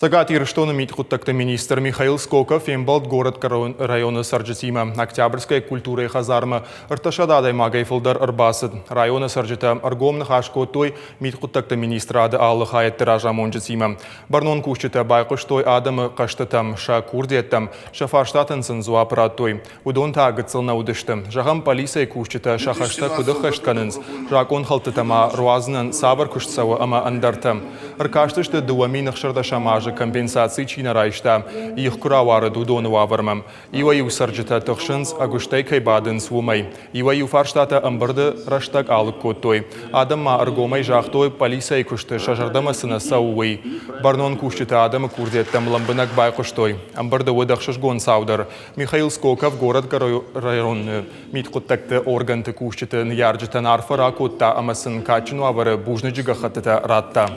Цӕгат Ирыстоны мидхъуыддӕгты министр Михаил Скоков фембӕлд горӕтгӕрон районы цӕрджытимӕ. Октябрьскӕйы культурӕйы хӕдзармӕ 300 адӕймагӕй фылдӕр ӕрбацыд. Районы цӕрджытӕ ӕргом ныхас кодтой мидхъуыддӕгты министрады алы хайӕдты разамонджытимӕ. Бӕрнон кусджытӕ байхъуыстой адӕмы хъӕстытӕм, сӕ курдиӕттӕм, сӕ фарстатӕн сын дзуапп радтой. Уыдон та гыццыл нӕ уыдысты. Зӕгъӕм, пъӕлицӕйы кусджытӕ сӕ хӕстӕ куыд ӕххӕст кӕнынц, закъонхӕлдтытӕ ма руадзынӕн цавӕр куыст цӕуы ӕмӕ ӕндӕртӕ. Ӕркастысты 2016 азы компенсаци чи нӕ райста, их куы рауарыд, уыдоны уавӕрмӕ. Иуӕй-иу цӕрджытӕ тыхсынц, ӕгуыстӕй кӕй бадынц, уымӕй. Иуӕй-иу фарстатӕ ӕмбырды рӕстӕг алыг кодтой. Адӕм ма ӕргомӕй загътой, пъӕлицӕйы куысты сӕ зӕрдӕмӕ цы нӕ цӕуы, уый. Бӕрнон кусджытӕ адӕмы курдиӕттӕм лӕмбынӕг байхъуыстой. Ӕмбырды уыд ӕхсызгон цау дӕр. Михаил Скоков горӕтгӕрон мидхъуыддӕгты органты кусджыты ныййарджытӕн арфӕ ракодта ӕмӕ сын кадджын уавӕры бузныджы гӕххӕттытӕ радта.